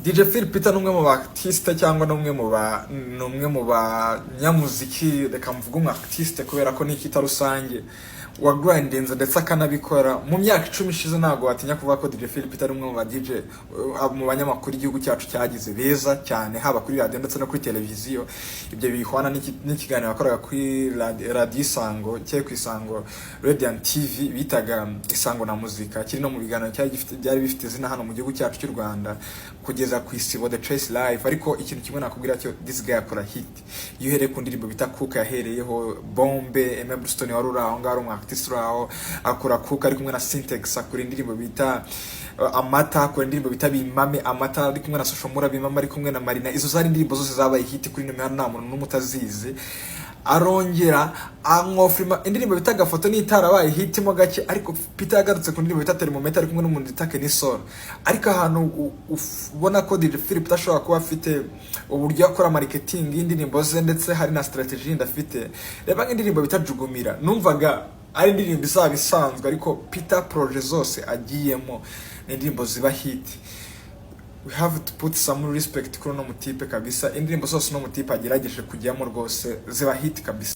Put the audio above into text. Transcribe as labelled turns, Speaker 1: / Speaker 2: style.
Speaker 1: DJ Phil Peter ni umwe mu ba artiste cyangwa ni umwe mu banyamuziki, reka mvuge umu artiste kubera ko ni ikita rusange, wagrindinze ndetse akanabikora mu myaka 10 ishize. Ntabwo watinya kuvuga ko DJ Phil Peter ari umwe mu ba DJ, mu banyamakuru igihugu cyacu cyagize beza cyane, haba kuri radiyo ndetse no kuri televiziyo. Ibyo bihwana n'ikiganiro yakoraga kuri radiyo Isango cyari ku Isango Radiant TV bitaga Isango na Muzika, kiri no mu biganiro cyari gifite, byari bifite izina hano mu gihugu cyacu cy'u Rwanda, kugeza ku Isibo The Choice Live. Ariko ikintu kimwe nakubwira cyo, this guy akora hit. Iyo uhereye ku ndirimbo bita Kuka, yahereyeho Bombe, Aimé Bluestone wari uri aho ngaho, ari umu artiste uri aho, akora Kuka ari kumwe na Syntex, akora indirimbo bita Amata, akora indirimbo bita Bimame, Amata ari kumwe na Social Mula, Bimame ari kumwe na Marina. Izo zari indirimbo zose zabaye hit kuri ino mihanda, nta muntu n'umwe utazizi. Arongera amwofirima indirimbo bita Agafoto, n'itarabaye hit mo gake, ariko Peter yagarutse ku ndirimbo bita Thermometer ari kumwe n'umuntu bita Kenny Sol. Ariko ahantu ubona ko DJ Phil Peter ashobora kuba afite uburyo akora marketing y'indirimbo ze, ndetse hari na strategy yindi afite, reba nk'indirimbo bita Jugumira. Numvaga ari indirimbo izaba isanzwe, ariko Peter projet zose agiyemo ni indirimbo ziba hit. We have to put some respect kuri uno mutipe kabisa. Indirimbo zose uno mutipe agerageje kujyamo rwose ziba hit kabisa.